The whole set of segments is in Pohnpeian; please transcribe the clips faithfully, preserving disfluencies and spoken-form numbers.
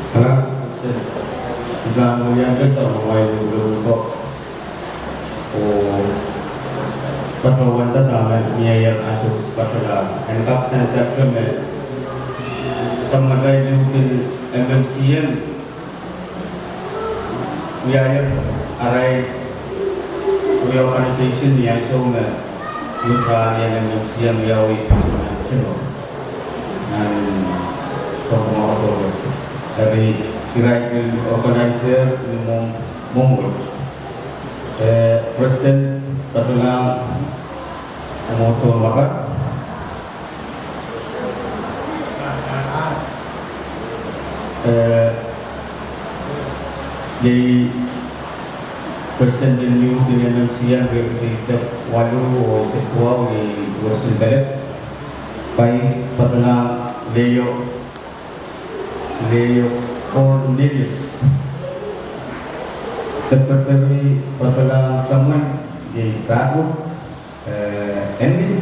Kala, I pahn wia pil soangen wai lululong ko. Oh patohwan dahme mieier ansou patohla. En kak sansal me samatail likin M M C M wiahier arail reorganization ni ansou me youth rally en M M C M wiawi nan Tino. Nan Sohpwong Oktohpe. Eri irail pil organizer ni mwomw, mwomwohdiso. Eh, President patohlahng mwomwohdiso en Waka. Eh, iei President en youth en M M C M rehn eisek waluh oh eisek duwau, iei Wilson Pelek. Vice patohlahng Leo, Leo Cornelius. Secretary patohlahng Samuel, iei Patrick, eh, Henry.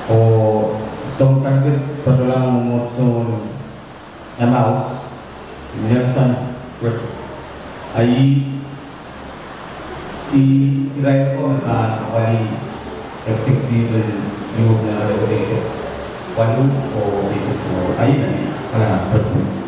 Oh soun kandidate patohlahng mwomwohdiso en Emmaus, Nelson Richard. A ih, ih irail ko me pahn wali executive en youth nan rehn eisek waluh oh eisek duwau. A ih me, ah, President.